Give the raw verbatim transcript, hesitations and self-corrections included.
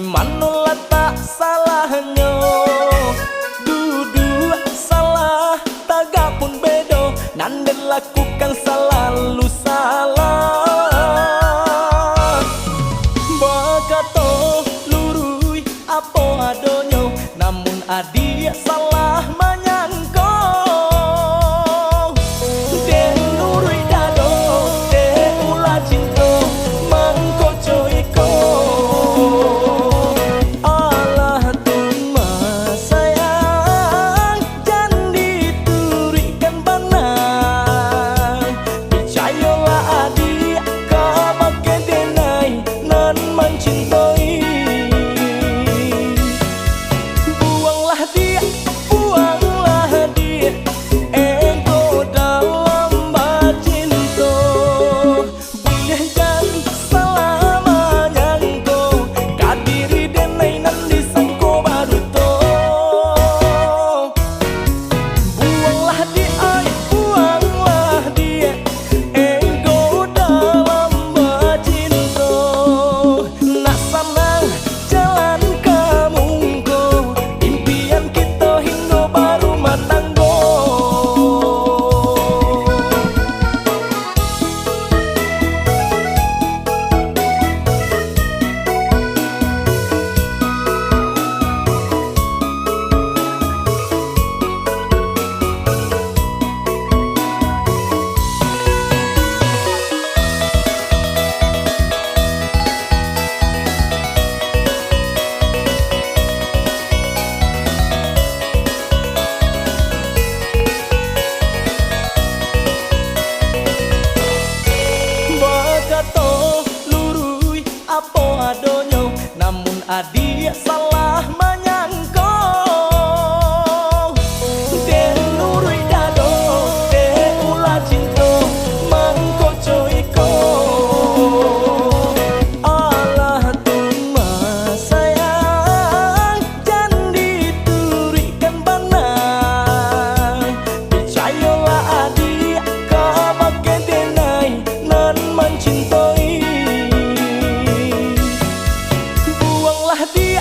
Mano latak salahnyo? Duduak salah, tagak pun bedo. Nan den lakukan salalu salah. Bakato luruih apo adonyo, namun adiak salah manyangko. Den luruih dado, den ulah cinto, mangko co iko. Alah tu mah sayang, jan dituruikkan bana. Picayolah adiak, kabake denai nan mancintoi. Buanglah diak, buanglah diak, ego dalam bacinto. Buliah jan salah manyangko, ka diri denai nan disangko baduto. Buanglah diak, buanglah diak, ego dalam bacinto. Nak sanang jalan ka mungko, impian kito hinggo barumah tanggo. Bakato luruih apo adonyo, namun adiak salah manyangko. Den luruih dado, den ulah cinto, mangko co iko. Alah tu mah sayang, jan dituruikkan bana. Picayolah adiak, kabake denai nan mancintoi. Buanglah di